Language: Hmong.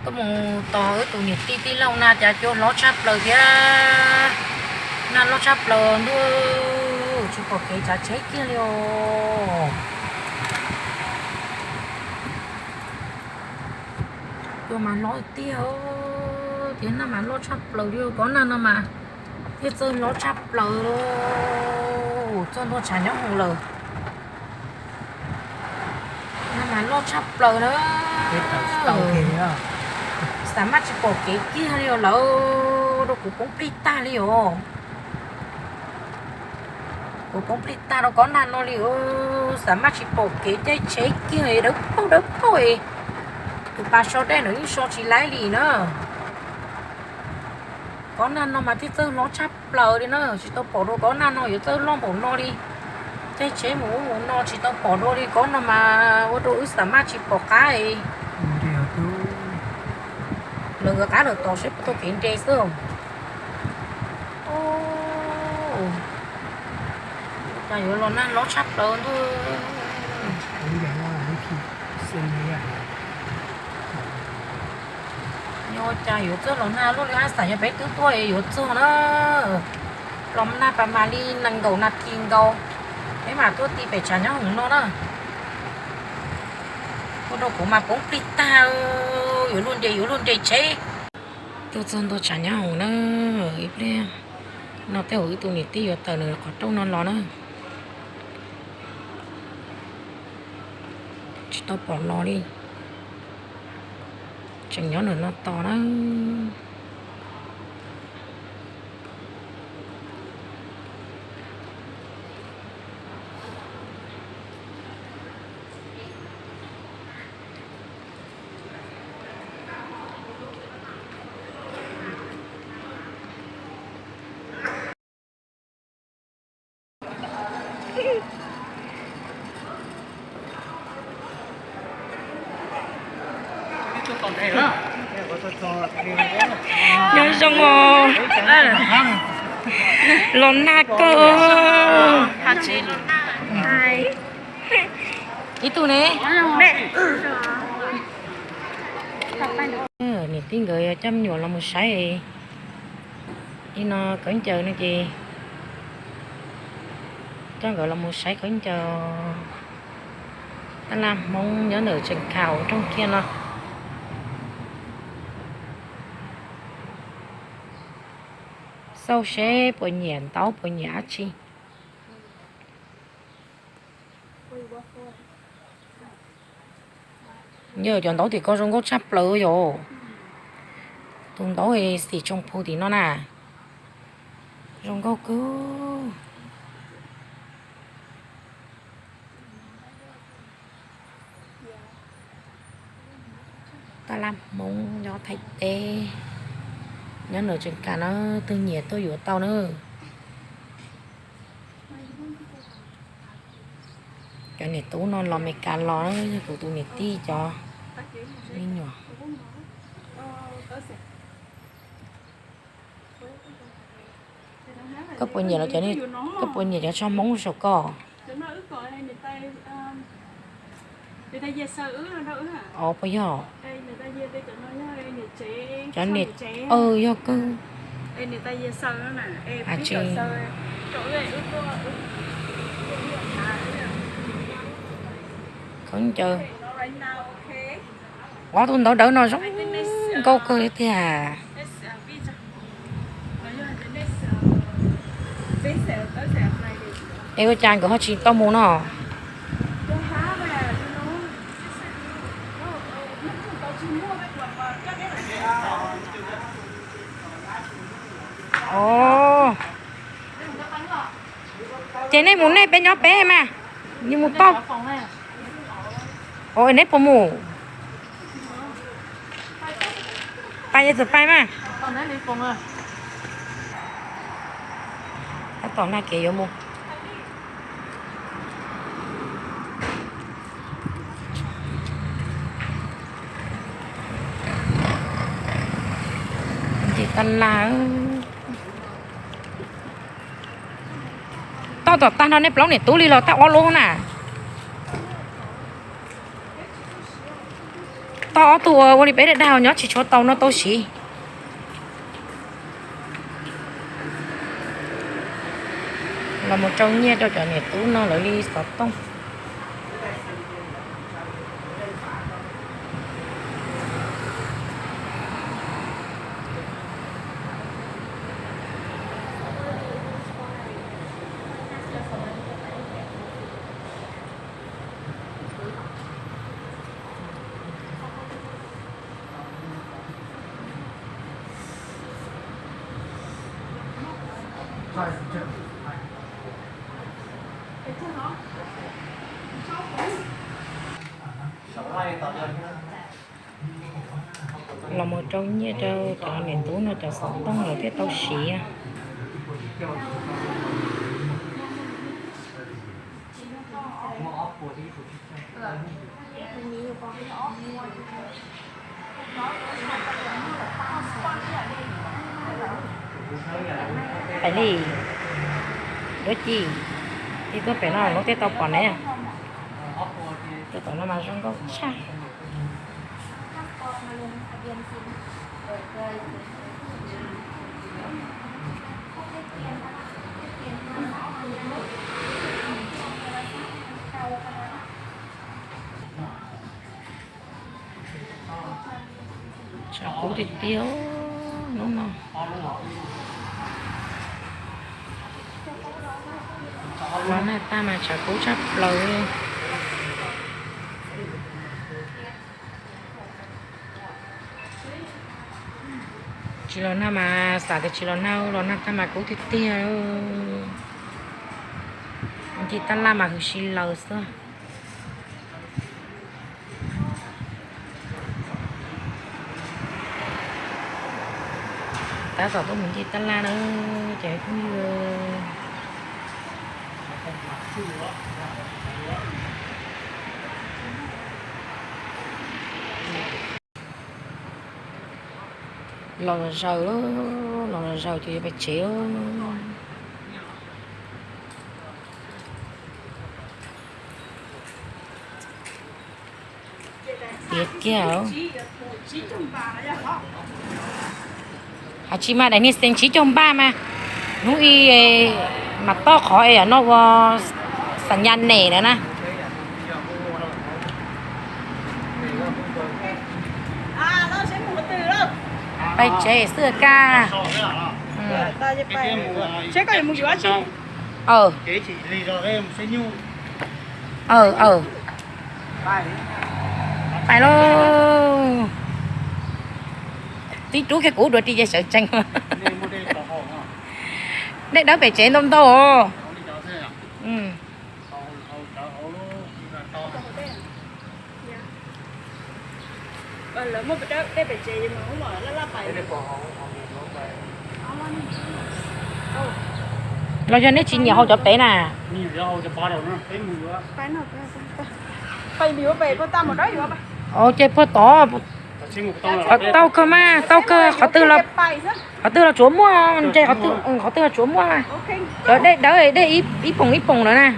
Mus tos wb tus niam tij tij laug na cas cua hlob tshaj plaws thiab. Nag loj tshaj plaws ntuj, tsis pom kev tsav tsheb kiag li os. Cua mas hlob tiag, thiab nag mas loj tshaj plaws li, kob nag no mas thiaj txawj hlob tshaj plaws, txog ntua tshav nyob hoom lawm. Nag mas loj tshaj plaws na, xav maj tsis pom kev kiag li os lawm, rau kuv poob plig tag li os. Kuv poob plig tag rau kob nag no li, xav maj tsis pom kev caij tsheb kiag, dawb paug dawb paug. Tus pas so dej no yeej so tsis laib li na. Kob nag no mas thiaj txawj hlob tshaj plaws li na, tsis tau pom dua kob nag no yuav txawj loj npaum no li. Caij tsheb mus ub mus no tsis tau pom dua li, kob no mas ua rau wb xav maj tsis pom qab. Lawv nkawd qab lawm tos seb puas tau kev nres xwb. Cas yuav los nag hlob tshaj plaws ntuj. Yog cas yuav txawj los nag luaj li, haj xav yog peb twb tuaj yuav txog na. Los nag pas mas li nees nkaum nas this nkaus, peb mam tuaj ti pem tshav nyob hoom no na. Ua rau kuv mas poob plig tag, yuav luag nres yuav luag nres tsheb. Tuaj txog ntua tshav nyob hoom na, ib pliag no tej zaum wb tus niam tij yuav tawm nws qhov rooj no los na. Tsis tau pom los li, tseem nyob ntawm no tos na. Nyob zoo os. Los nag kawg. Ib tug ne. Niam tij nkawd coj me nyuam los mus saib li no khaub ncaws no ces coj nkawd los mus saib khaub ncaws tab laj Hmoob nyob ntawm Tseem Khaus rooj kiag no. Xauj seb puas nyiam ntaub puas nyiam dab tsi. Yog cov ntaub tim ko zoo nkauj tshaj plaws yom. Tus ntaub xim tsoo phu tim no na, zoo nkauj kawg. Tab laj Hmoob nyob Thaib teb, nyob ntawm Tseem Khaus na, twg nyiam tuaj yuav tau na. Cov niam tub no los Meskas los na, yog kuv tus niam tij cov me nyuam. Koj puas nyiam los, koj puas nyiam cov tsho Hmoob saum koj? Os, puas yog? Cov niam, yog kawg. Khaub ncaws. Ob tug ntaub dawb no zoo nkauj kawg li tiag. Es ua cas nkawd ho tsis tau mus no? Os, ces nej mus nej, peb nyob peb mas, yus mus tau. Os, neb puas mus? Pais, yog txawm pais mas. Tab tom nag kev yuav mus. Ntxim tas lawm. Toj tom tag no nej plaub niam tub li los tag ob lub na. Ob tug uas ua li peb dag dag nyob tsis tshua tau no tau siv. Los mus rau nyiaj rau cov niam tub no lawv li xov tooj. Los mus rau nyiaj rau cov niam tub no cov xov tooj lawv thiaj tau siv. Pais li, duab ci, ib tuaj pem no lub tej tau pom ne. Tuaj tom no mas zoo nkauj tshaj. Tshav kub tiag tiag hnub no. Los nag tag mas tshav kub tshaj plaws. Tsis los nag mas xav tias tsis los nag, los nag tag mas kub tiag tiag. Nce tab laj mas hws si laws xwb. Tab tom tuaj mus nce tab laj na, ces phooj ywg. Los zaws, los zaws ces yuav pem tsev. Tiav kiag. Hais tsis mas daim niag xees tsib caug npaj mas hnub ib mas toj qhov es no ua xam nyas nem na na. Pais tsev xwb kaj. Pais lauj. Tib rub kiag kuv dua ris ces sawv tsees. Dej dawb pem tsev ntau ntau os. Los yog neb tsis nyiam haus cov pem na? Ces puag tod, qhov tau kawg mas, tau kawg, qhov twg los tsuav muaj, ntshe qhov twg los tsuav muaj mas. Cov dej dawb dej ib poom ib poom lawm na.